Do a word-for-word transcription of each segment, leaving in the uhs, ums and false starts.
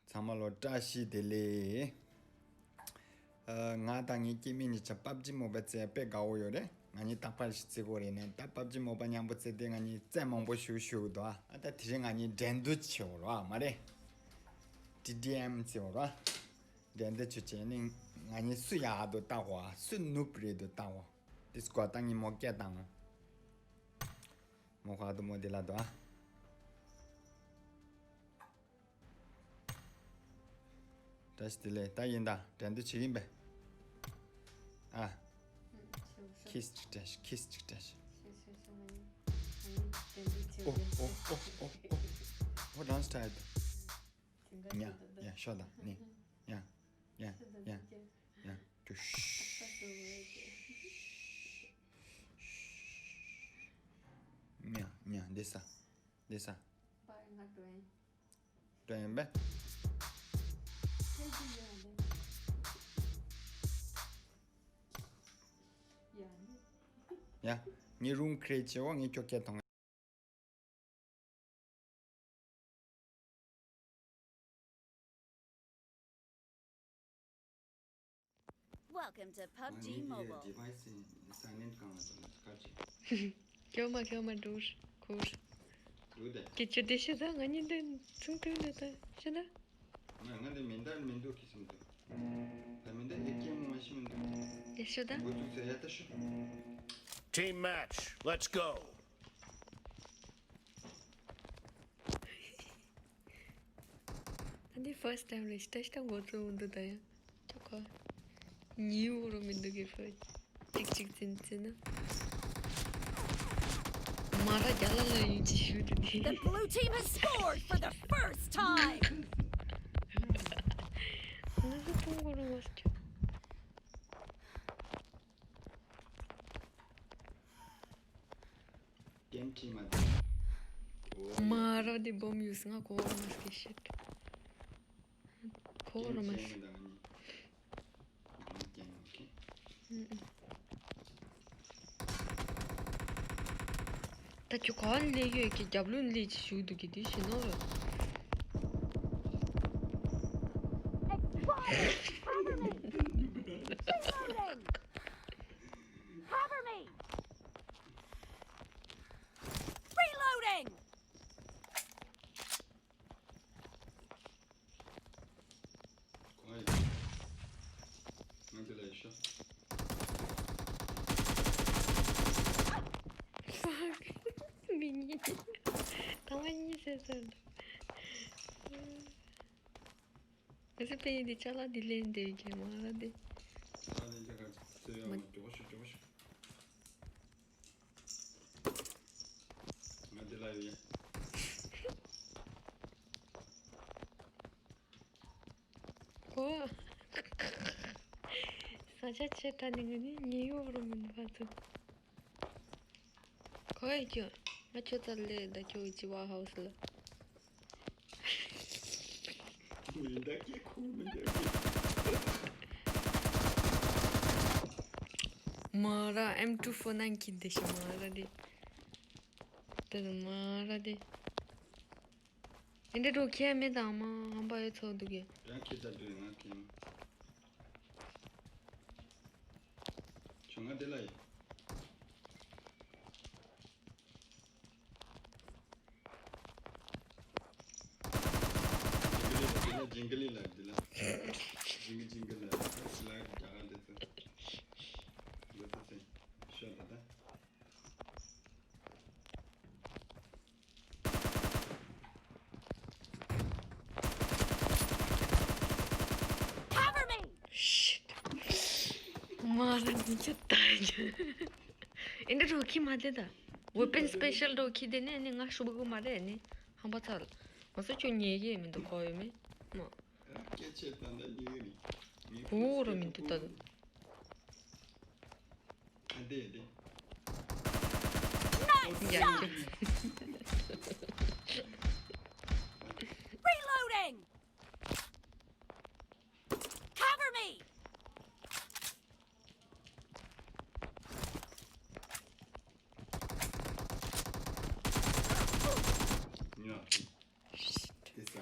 ཚང་མ་ལོ་བཀྲ་ཤིས་བདེ་ལེགས། ཨ། ང་དང་ངའི་སྐྱེ་དམན་གཉིས་ཆ་པབ་ཇི་མོ་བ་རྩེ་དཔེ་དགའ་བོ་ཡོད་རེད། ང་གཉིས་རྟག་པར་ཞིག་རྩེ་གོ་རེད་ནས། ད་པབ་ཇི་མོ་བ་མཉམ་པོ་རྩེ་དེ་ང་གཉིས་རྩེ་མང་པོ་ཞུ་ཞུ་འདུག་ཨ། ད་དེ་རིང་ང་གཉིས་འགྲན་བསྡུར་བྱེད་འོ་ར་མ་རེད། ཊི་ཌི་ཨེམ་རྩེ་འོ་ར། འགྲན་བསྡུར་བྱེད་བྱས་ནས་ང་གཉིས་སུ་ཡག་ཏུ་བཏགས་བ། སུ་ནུབ་རེད་དུ་བཏགས་བ། དེ་སྐོར་ད་ངས་མོ་སྐད་བཏང་། མོ་ཁ་དུ་མོ་དེ་ལ་དོ་ཨ། བཀྲ་ཤིས་བདེ་ལེགས། ད་ཡིན་ད་འགྲན་བསྡུར་བྱེད་ཀྱིན་པས། ཨ། ཁིས་ཅིག་སྤྲད་ཤིག་ཁིས་ཅིག་སྤྲད་ཤིག་ཨོ་ཨོ་ཨོ་ཨོ་ཨོ། ཧོ་ཌན་སི་ཊའིལ་དུ། ཉ་ཉ་ཤོ་ད་ནི། ཉ་ཉ་ཉ་ཉ་ཀྱུ་ཤ། ཉ་ཉ་འདི་ས་འདི་ས། སྟོན་པས། ཡ། ངའི་རུམ་ཁྲིད་བྱེད་འོ། ངས་ཁྱོད་སྐད་གཏོང་། Welcome to ང་PUBG ནི་འདི་Mobile. Device silent གང་ལ་ཚོད་ལ་ཁ་ཅིག་ཁྱོད་མ་ཁྱོད་མ་འགྲོ་ཁུར། འགྲོ་དེ། ཀྱི་ཆུ་དེ་ཤི་ད་ང་གཉིས་འདི་ཚུང་ཐུང་འདི་ད་ཤི་ན། ང་ང་འདི་མེ་མདའ་མི་འདུག་གི་སུམ་འདུག་ད་མེ་མདའ་ཨེ་ཀེ་མོ་མ་ཤི་མི་འདུག་ཡ་ཤི་ད། འགོ་ཚུགས་ཚེ་ཡ་ད་ཤི། Team match, let's go. ཨ་ནི་first time རེད། ཤི་ད་ཤི་ད་འགོ་ཚུགས་འདུག་ད་ཡ། ཁྱོད་ཁོ། ཉིའུ་རོ་མི་འདུག་གི་ཕ། གཅིག་གཅིག་འཛིན་འཛིན་ན། མ་ར་རྒྱ་ལ་ལ་ཡིན་གྱི་ཞུ་དུ་དེ། The blue team has scored for the first time. ང་ཚོ་ཐུང་གོ་རུ་མ་སྐྱོ། ཀེམ་ཁྲི་མ་དེ། མ་ར་དེ་བོམ་ཡུས་ང་གོ་རུ་མ་སྐྱོ་ཤིད། ཁོ་རུ་མ་ཤི། ད་ཁྱོད་ག་ལས་ཡོད་ཀྱི་རྒྱབ་ལུན་ལས་ཀྱི་ཞུགས་འདུག་གི་དེ་ཞུ་ནོ་རེད། Cover me! Reloading! Cover me! Reloading! ཁོང་ཨེ། ང་འདི་ལ་ཡི་ཤོ། Fuck. མི་གཉིས། ད་མ་གཉིས་ཟེར་ཟེར་འདུག་ང་ཚོ་པེ་ཡི་འདི་ཅ་ལག་འདི་ལེན་འདོད་ཀྱི་མ་ར་འདི། ཅ་ལག་ལེན་ཅ་ག་ཚོད་ཡོད་མ། མ་མགྱོགས་ཤོག་མགྱོགས་ཤོག་ང་འདི་ལ་ཡོད་ཡ། ཨོ། ས་ཆ་ཆེ་དྲགས་ནས་ང་ནི་ཉེན་གཡོལ་རུ་མིན་པ་ཚོ། ཁོ་ཡི་ཁྱོད། ང་ཁྱོད་ཚར་ལས་ད་ཁྱོད་ཀྱི་ཝ་ཧའུ་སི་ལ། མི་འདའ་སྐད་ཁུག་མི་འདའ་སྐད། མ་ར་ཨེམ་ཊུ་ཕོར་ནང་གི་འདི་ཤི་མ་ར་དེ། དེ་ནི་མ་ར་དེ། ཨེ་འདྲ་འགྲོ་ཁྱེད་མེད་དང་མ་ཧམ་པ་ཡོད་ཚོགས་འདུག་གི། ཡང་ཁྱེད་ཚ་འདུག་ང་ཁྱེད་མ། ཁྱོད་ང་དེ་ལ་ཡིན། ཇིང་གི་ལི་ལ། ཇིང་གི་ལི་ལ་འདི་ལ། ཇིང་གི་ཇིང་གི་ལ། སི་ལའིཌ་རྒྱག་ག་འདི་ཚོ། འདི་ཚོ་ཚེ། ཤོད་ད་ད། Cover me! Shit. མ་ར་ནི་ཅི་ལྟ་ཡ། ཨེ་འདྲ་འགྲོ་ཁྱི་མ་དེ་ད། ཝེ་པན་སི་པེ་ཤལ་འགྲོ་ཁྱི་དེ་ནས་ནི་ང་ཤུ་བ་གུ་མ་རེད་ནི། ཧམ་པ་ཚར། ང་ཚོ་ཁྱོད་ཉེ་གི་མི་འདུག་གོ་ཡོད་མེད། མ། སྐད་ཆ་ད་ལྟ་ཉེ་གི་རེད། གོ་ར་མི་འདུག་ད། ཨ་དེ་དེ། Nice shot! Reloading! Cover me! ཉོ། དེ་ས།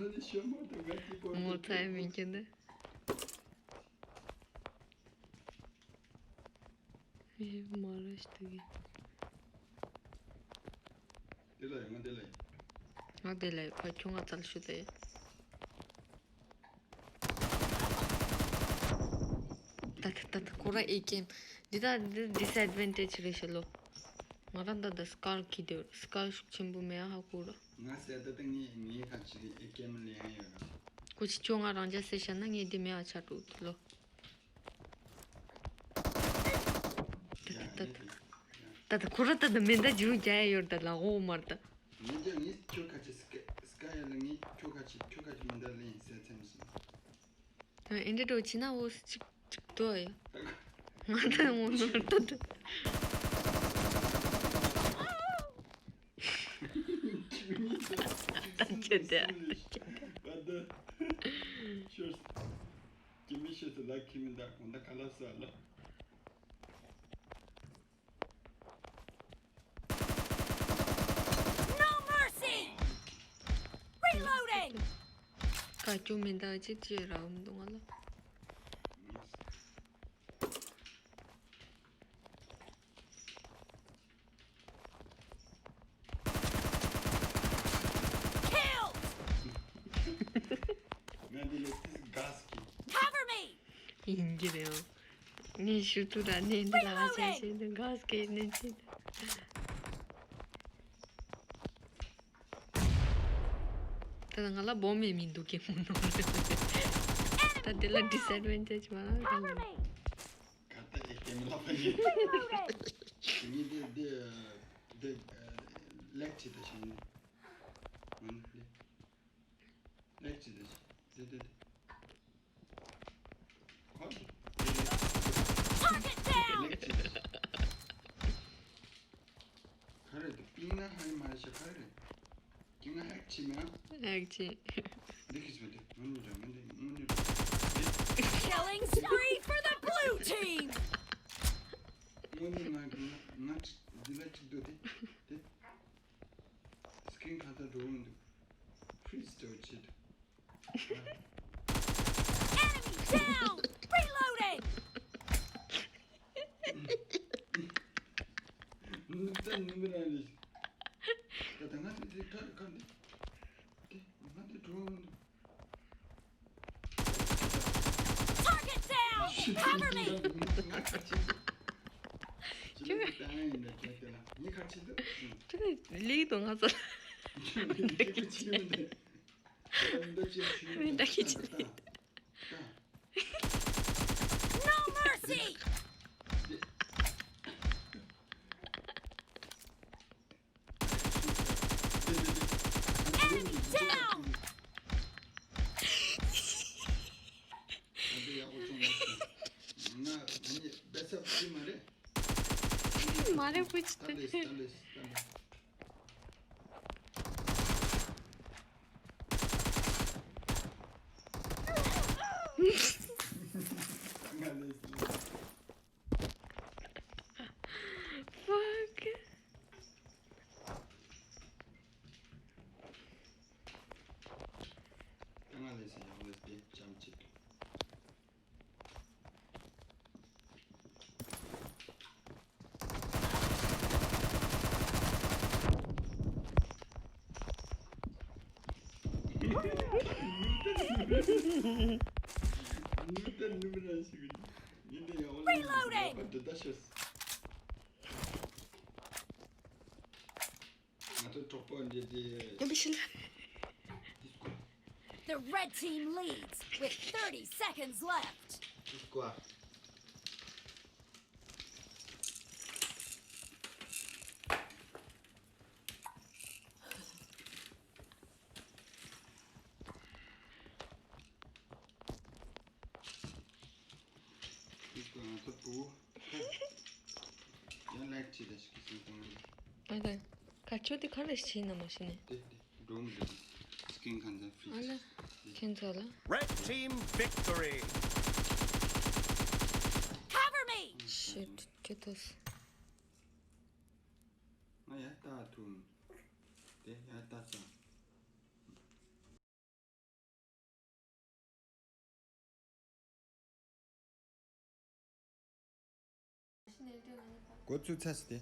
ནི་ཤོད་མ་ཐུབ་ང་ཅི་པོ་མོ་ཚ་ཡི་མི་ཁྱོད་འདི། ཨེ་མ་ར་ཞིག་ཏུ་གི། དེ་ལ་ཡོང་དེ་ལ་ཡོང་། ང་དེ་ལ་ཡོད་ཕ་ཁྱོད་ང་ཚལ་ཤུ་དེ། ད་ད་ད་ད་ཁོ་ར་ཨེ་ཀེམ། འདི་ད་འདི་ཌི་སི་ཨེཌ་ཝན་ཊེཇ་རེད་ཤག་ལོ། ང་རང་ད་ད་སི་ཀར་གི་དེ་སི་ཀར་ཤུགས་ཆེན་པོ་མེད་ཧ་གོ་ར། ང་ཟེར་ད་ད་ངས་ངའི་ཁ་ཅིག་ཨེ་ཀེམ་ལེན་ཡོད་ར། ཁོ་ཅི་ཁྱོད་ང་རང་ཅག་ཟེར་བྱ་ན་ངས་འདི་མེད་ཨ་ཆ་དྲུག་ལོ། ད་ད་ད་ད་ད་ཁོ་ར་ད་ད་མེ་མདའ་རྒྱུ་རྒྱ་ཡ་ཡོད་ད་ལ་འོ་མར་ད། ངས་ཀྱང་ངས་ཁྱོད་ཁ་ཅིག་སི་ཀ་སི་ཀ་ཡ་ལ་ངས་ཁྱོད་ཁ་ཅིག་ཁྱོད་ཁ་ཅིག་མེ་མདའ་ལེན་ཟེར་ཚེམ་སོང་། ཨེ་འདྲ་འགྲོ་ཕྱིན་ན་འོ་ཅིག་ཅིག་ཏོ་ཡ། ང་ད་འོ་ནོར་ད་ད། ཁྱོད་དེ་ཁྱོད་དེ། ཁྱོད་མི་ཤེས་སུ་ལ་ཁྱི་མི་འདའ་གོང་ད་ག་ལ་ས་ལ། No mercy! Reloading! ཀ་ཅུ་མི་འདའ་ཅི་ཅི་རའུ་མི་འདུག་ང་ལ། Killed! ང་འདི་ལ་ཏིས་ག་སི་ཀི། Cover me! ཡིན་གྱི་རེད། ངས་ཞུ་ཐུ་ར་ནས་འདི་ལ་ཆ་ཤེས་འདི་ག་སི་ཀི་ནས་ཅི། ད་ང་ལ་སྦོམ་མེད་མི་འདུག་གི་མོ་ནོར། ད་འདི་ལ་ཌི་སི་ཨེཌ་ཝན་ཊེཇ་མ་ལ་ག་ལ། ག་ད་ཨེ་ཀེམ་ལ་ཕ་ཉེ། ཉེ་དེ་དེ་དེ་ལེགས་ཆེ་ད་ཤིང་། ལེགས་ཆེ་ད་ཤིང་དེ་དེ་དེ། Target down! ལེགས་ཆེ་ད་ཤིང་། ག་རེ་དེ་པིང་ན་ཧ་ཡི་མ་རེད་ཤག་ག་རེ། ཀྱི་ང་ཧེག་བྱེད་མེད་ཨ། ཧེག་བྱེད། འདི་གིས་བྱེད་དེ་དངོས་གནས་རང་ངན་དེ་དངོས་གནས་རང་། Killing spree for the blue team! དངོས་གནས་ང་ང་ང་ཅིག་འདི་ལ་ཅིག་འདུག་དེ་དེ། སི་ཀིན་གང་ལྟར་འགྲོ་འོང་འདུག Please don't cheat. Enemy down! Reloading! ནུབ་ད་ནུབ་རང་རེད། ད་ད་ང་དེ་དེ་ག་རེ་ག་འདི། དེ་ང་དེ་འགྲོ་འོང་འདུག Target down! Cover me! ང་ཁ་ཆེ། ཁྱོད་ད་ཡིན་ན་ཁྱོད་དེ་ལ་ངས་ཁ་ཆེ་འདུག་ཁྱོད་ལེགས་དང་ང་ཚོ་ཁྱོད་ཁ་ཆེ་མི་འདུག་མི་འདྲ་ཁྱེད་ཆུ་མི་འདྲ་ཁྱེད་ཆུ། No mercy! མ་རེད་པུ་ཅི་སྟན་ལེ་སྟན་ལེ་སྟན་ལེ། Fuck. Reloading! ང་ཚོ་གྲོགས་པོ་འདི་དེ། ཡང་པི་ཤི་ལ། The red team leads with thirty seconds left. ཡང་ལའིག་བྱེད་དེ་ཞིག་གིས་སེམས་གཏོང་། ཨ་ད། ཁ་ཆོ་དེ་ག་རེ་བྱེད་ན་མ་ཤེས་ནས། དེ་དེ་འགྲོ་མི་འདུག་སྐྱེན་གང་ཚ་ཧྥི། ཨ་ལ། ཁྱེད་ཚོ་ལ། Red team victory. Cover me. Shit. ཁྱེད་ཚོ། ང་ཡར་ལྟ་ཐུབ། དེ་ཡར་ལྟ་ས། འགོ་བཙུགས་ཚར་སོང་སྟེ།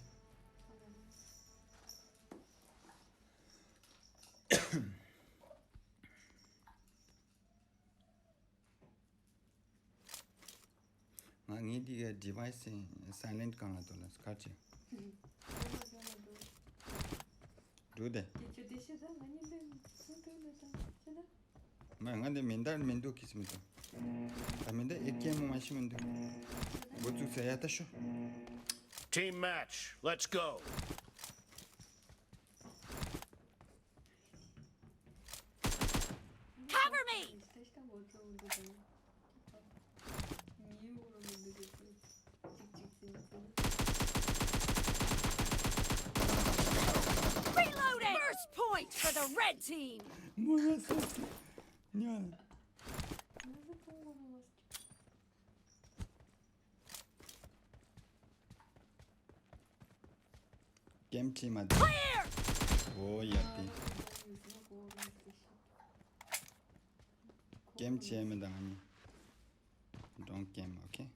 ང་ངའི་འདི་ག་ཌི་ཝའི་སི་སའི་ལེན་ཊི་སྒང་ལ་འདུག་ལ་སྐར་ཆེ། འགྲོ་དེ། མ་ང་འདི་མེ་མདའ་མི་འདུག་གིས་མི་འདུག་ད་མེ་མདའ་ཨེ་ཀེ་ཨེམ་མ་ཤི་མི་འདུག་འགོ་བཙུགས་ཚར་ཡ་ད་ཤོ། Team match, let's go. Cover me! Reloading! First point for the red team! ཀེམ་ཆེ་མ་དེ། Clear! ཨོ་ཡ་དེ། ཀེམ་ཆེ་མི་དང་ནི། Don't game, okay?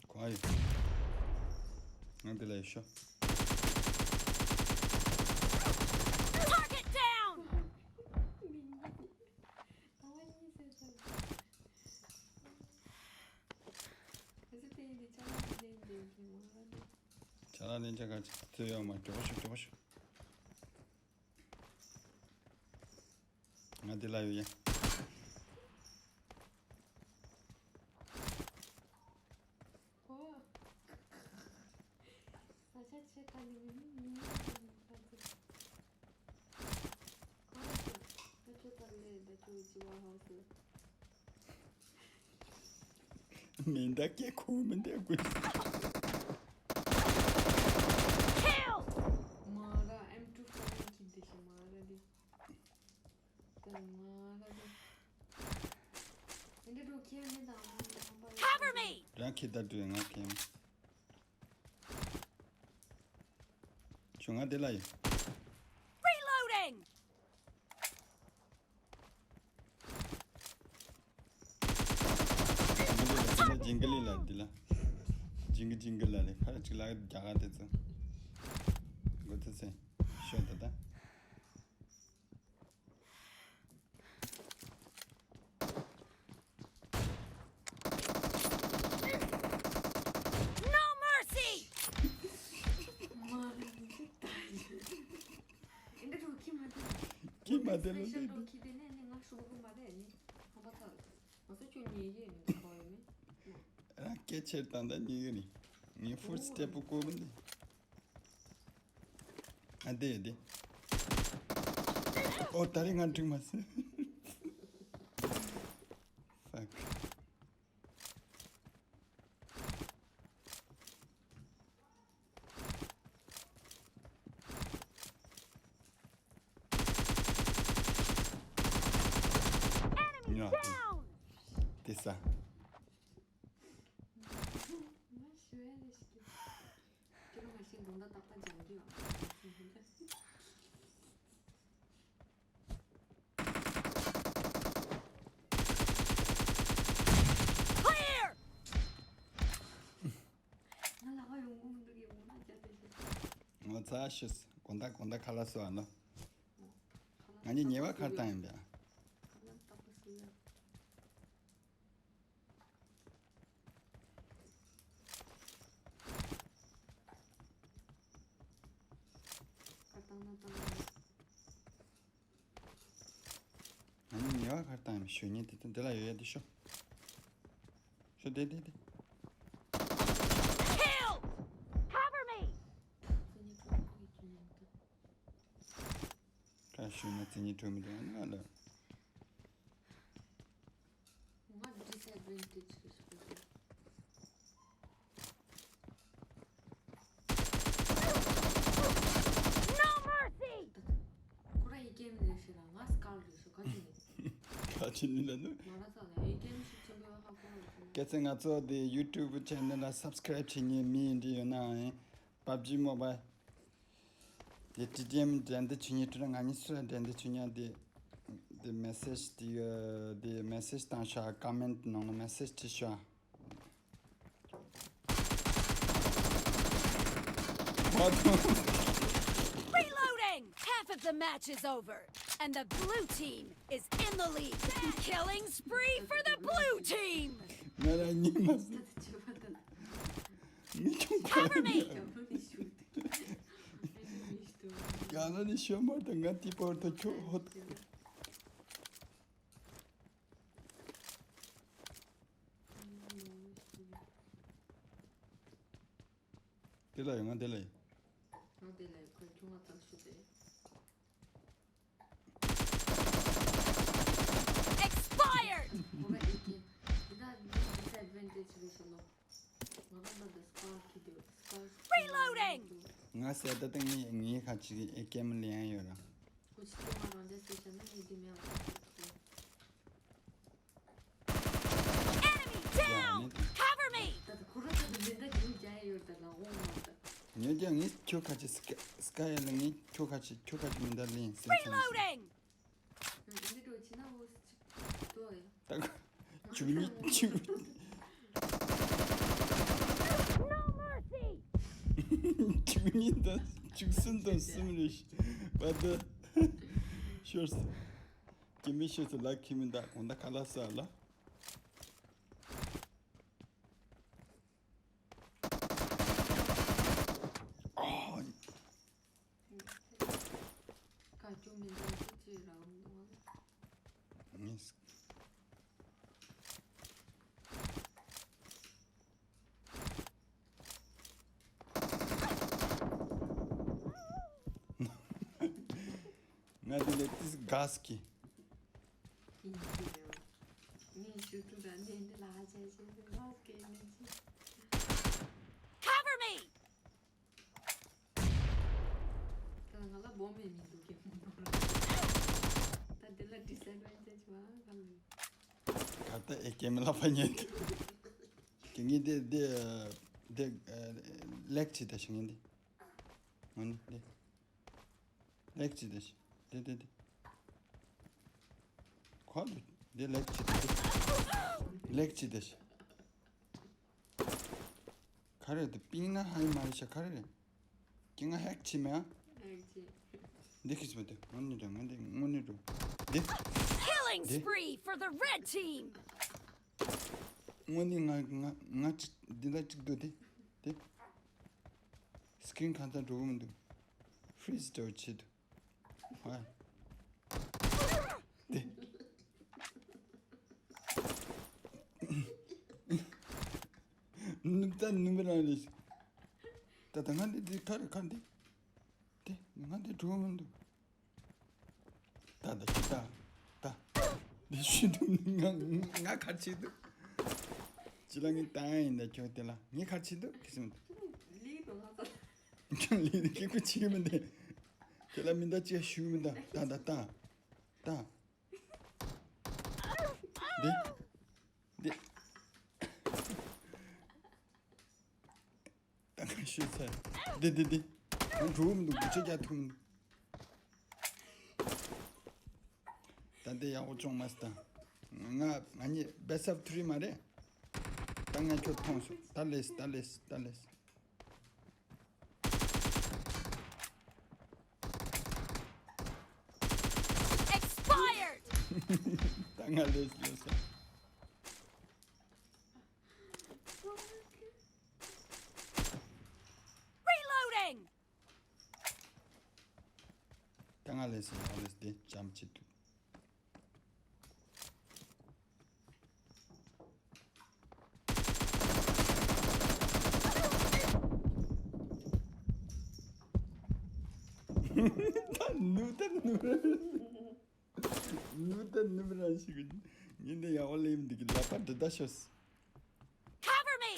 ཁོ་ཨ་ཡོད། ང་འདི་ལ་ཡོད་ཤོག Target down! ཅ་ལག་ལེན་ཆ་ག་ཚོད་ཡོད་མ། མགྱོགས་པོ་ཤོག་མགྱོགས་པོ་ཤོག་ང་འདི་ལ་ཡོད་ཡ། ཨོ། ས་ཆ་ཆེ་ཁ་ནི་མི་མི་མི་ཁ་ཚིག་ཁོ་ཨ་ཅོ་ད་ལེ་ད་ཅོ་ཅི་བ་ཧོ་སི། མེ་མདའ་སྐད་ཁུག་མེ་མདའ་དགོས། Kill! མ་ར་ཨེམ་ཊུ་ཕོར་ཁྱེར་དེ་ཤི་མ་ར་དེ། ད་མ་ར་དེ། འདི་འདྲ་འགྲོ་ཁྱེར་མེད་དང་མ་ར་ཧམ་པ། Cover me! རང་ཁྱེར་ད་འགྲོ་ང་ཁྱེར། ཁྱོད་ང་དེ་ལ་ཡིན། Reloading! འདི་ལ་འདི་ལ་ཇིང་གི་ལི་ལ་འདི་ལ། ཇིང་གི་ཇིང་གི་ལ་ལེ་ཕར་ཅིག་ལ་རྒྱ་གར་དེ་ཚོ། གོ་ཐུབ་སེ། ཤོད་ད་ད། No mercy! མ་རེད་ད་ཡིན། འདི་འགྲོ་ཁྱི་མ་ད་ ཨ་དེ་ལ་སེ་ཤན་འགྲོ་ཁྱི་དེ་ནས་ནི་ང་ཤོག་གི་མ་རེད་ནི། ཁང་པ་ཐག་ང་ཚོ་ཁྱོད་ཉལ་གི་ཡོད་ནི་གོ་ཡོད་མེད། རང་སྐད་ཆེར་བཏང་ད་ཉལ་གི་ནི། ངའི་ཧྥུར་སི་ཊེབ་པོ་བསྐོར་བ་འདི། ཨ་དེ་དེ། ཨོ་ད་རེས་ང་འགྲིག་མ་སོང་། Fuck. Enemy down! དེ་ས། Clear! ང་ལ་ཡོང་གི་མི་འདུག་ཡོང་ན་བྱ་དེ་ཤི། ངོ་ཚ་ཤིས་དགོང་དག་དགོང་དག་ཁ་ལག་བཟོ་ཨ་ནོ། ང་གཉིས་ཉེ་བ་ཁར་བཏང་ཡིན་པ། ཁ་ལག་བཏགས་པ་སུ་ཡ། ཁ་བཏང་ན་བཏང་ན། ང་གཉིས་ཉེ་བ་ཁར་བཏང་ཡིན་ཞུ་ཉེ་དེ་དོན་དེ་ལ་ཡོད་ཡ་དེ་ཤོ། ཤོ་དེ་དེ་དེ། Kill! Cover me! ཁ་ཤུ་ན་ཙི་ཉི་གྲོ་མི་དང་ན་ལ། ང་disadvantage་རེད་ཤོ། No mercy! ཁོ་ར་ཡི་གེམ་རེད་ཤི་ར་ང་སྐལ་རེད་ཤི་ག་ཅི་ནི། ག་ཅི་ནི་ལ་ནི། ང་ར་ས་ལ་ཡི་གེམ་ཤི་ཆེན་པོ་ཧ་གོ་ར་ཤི། སྐད་ཆ་ང་ཚོ་དེ་YouTube channel་ལ་subscribe་བྱེད་མཁན་མི་ཡིན་འདྲི་ཡོད་ན་ཨེ། PUBG Mobile། དེ་ཊི་ཌི་ཨེམ་འགྲན་བསྡུར་བྱེད་མཁན་ཁྲོད་ལ་ང་གཉིས་སུ་ལ་འགྲན་བསྡུར་བྱེད་མཁན་དེ། དེ་message་དེ་དེ་message་བཏང་ཤག་comment་ནང་ལ་message་བྲིས་ཤག Reloading! Half of the match is over, and the blue team is in the lead. Killing spree for the blue team! ང་རང་ཉིད་མ་ཟད་ངས་ཁྱོད་Cover me! ཡང་ན་ནི་ཤོ་མར་དང་ང་དེ་བར་དུ་ཁྱོད་ཧོད། དེ་ལ་ཡོང་ང་དེ་ལ་ཡོང་། ང་དེ་ལ་ཡོང་ཁོས་ཁྱོད་ང་ཚང་ཤོད་དེ། Expired! འོ་བ་ཨེ་ཀེ། འདི་ད་འདི་disadvantage་རེད་ཤག་ལོ། ང་རང་ད་འདི་སྐར་གྱི་དེ་སྐར། Reloading! ང་ཟེར་ད་ལྟ་ངའི་ངའི་ཁ་ཅིག་ཨེ་ཀེ་མ་ལེན་ཡོད་ར། ཁོ་ཅི་ཁྱོད་ང་རང་འདྲ་ཟེར་བྱས་ན་ངས་འདི་མེད་ལ་ཁ་ཅིག་ཁོ། Enemy down! Cover me! ད་ད་ཁོ་རང་ད་ད་འདི་འདྲ་རྒྱུན་རྒྱག་ཡོད་ད་ལ་འོང་མ་ད། ཉོ་རྒྱག་ངས་ཁྱོད་ཁ་ཅིག་སྐ་སྐ་ཡ་ལ་ངས་ཁྱོད་ཁ་ཅིག་ཁྱོད་ཁ་ཅིག་མི་འདྲ་ལེན་ཟེར་ཚོད་ནས། Reloading! འདི་འགྲོ་ཕྱི་ན་འོ་ཅིག་ཏོ་ཡ། ད་ག་བཅུ་གཉིས་བཅུ། No mercy! བཅུ་གཉིས་དང་བཅུ་གསུམ་དང་གསུམ་རེད་ཤག་པ་ད། ཤོར་སོང་། སྐྱེ་མི་ཤེས་སུ་ལག་ཁྱི་མི་འདག་གོང་ད་ཁ་ལག་ཟ་ལ། ཨ། ཀ་ཅུ་མི་འདྲ་ཅི་ཅི་རང་འདུག་ཨ། ངས། ང་འདི་ལས་ཏིས་ག་སྐྱེ། ཡིན་གྱི་རེད། ངས་ཞུ་ཐུབ་ར་ནས་འདི་ལ་ཧ་ཅང་ཞེ་ཟེར་ལ་སྐད་ནས་ཅི། Cover me! ད་ང་ལ་སྦོམ་མེད་མི་འདུག་གི་མི་འདུག་ར། ད་འདི་ལ་disadvantage་བ་ག་ལ་ཡོད། ད་ལྟ་ཨེ་ཀེ་མི་ལ་ཕ་ཉན་འདུག་ངས་འདི་འདི་འདི་ལེགས་བྱེད་ད་ཞིག་ངས་འདི། ཨ་ནི་འདི། ལེགས་ཅི་དེ་ཤི། དེ་དེ་དེ། ཁོ་དེ་ལེགས་ཅི་དེ་དེ། ལེགས་ཅི་དེ་ཤི། ག་རེ་དེ་པིང་ན་ཧ་ཡི་མ་རེད་ཤ་ག་རེ་རེད། ཀྱི་ང་ཧེག་ཅི་མེ་ཨ། ཧེག་ཅི། འདི་ཁི་སི་མ་དེ་དངོས་གནས་རེད་ང་འདི་དངོས་གནས་རེད། འདི། Killing འདི། Spree for the red team! དངོས་གནས་ང་ང་ང་ཅི་འདི་ལ་ཅིག་འདུག་དེ་དེ། སི་ཀི་རིན་གང་ཚང་འགྲོ་གི་མི་འདུག་ཧྥི་རི་ཛི་འདྲ་བོ་བྱེད་འདུག་ཧོ། ནུབ་ད་ནུབ་རང་རེད། ད་ད་ང་འདི་འདི་ཁ་རེད་ཁ་འདི། དེ་ང་འདི་འགྲོ་མི་འདུག་ད་ད་ཁྱི་ད། ད། འདི་ཤི་འདུག་ང་ང་ཁ་ཆེ་འདུག་ཅི་ལ་ངས་ད་ཡིན་ད་ཁྱོད་དེ་ལ་ངས་ཁ་ཆེ་འདུག་ཁི་སིམ། ལི་དང་ང་ཚོ། ཁྱོད་ལི་དེ་ཁྱི་ཁུ་ཆེ་གི་མི་འདུག་ཁྱོད་ལ་མི་འདའ་ཅི་ཞུ་མི་འདའ་ད་ད་ད། ད། འདི། འདི། ད་ང་ཤོད་ཚར། འདི་འདི་འདི། ང་འགྲོ་གི་མི་འདུག་སྒོ་ཕྱེ་རྒྱག་ཐུབ་མི་འདུག་ད་འདི་ཡག་པོ་བྱུང་མ་སོང་། ང་ང་གཉིས་best of three མ་རེད། ད་ང་ཁྱོད་མཐོང་སོང་། ད་ལེས་ད་ལེས་ད་ལེས། Expired! ད་ང་ལེས་ལེས་སོང་། Reloading! ད་ང་ལེས་སོང་། ང་ལེས་དེ་ཅམ་ཅི་ཐུབ། ད་ནུ་ད་ནུ་ར། ནུ་ད་ནུ་ར་ཞིག་ཉིན་དེ་ཡག་པོ་ལེམ་འདི་གི་ལག་པ་འདི་ད་ཤོས། Cover me!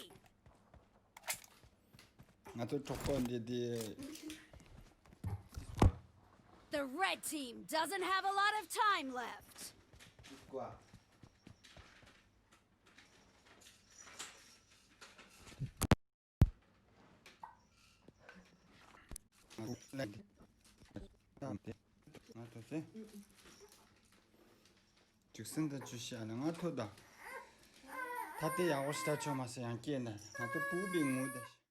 ང་ཚོ་གྲོགས་པོ་འདི་དེ། The red team doesn't have a lot of time left. ང་ཚོ་ཚེ། ཅིག་སེམས་དང་ཅུ་ཤ་ལ་ང་ཐོ་ད། ད་དེ་ཡག་པོ་ཞིག་ད་ཆོག་མ་ཟེར་ཡང་སྐྱེས་ན་ང་ཚོ་སྤུག་པའི་ངོ་ད།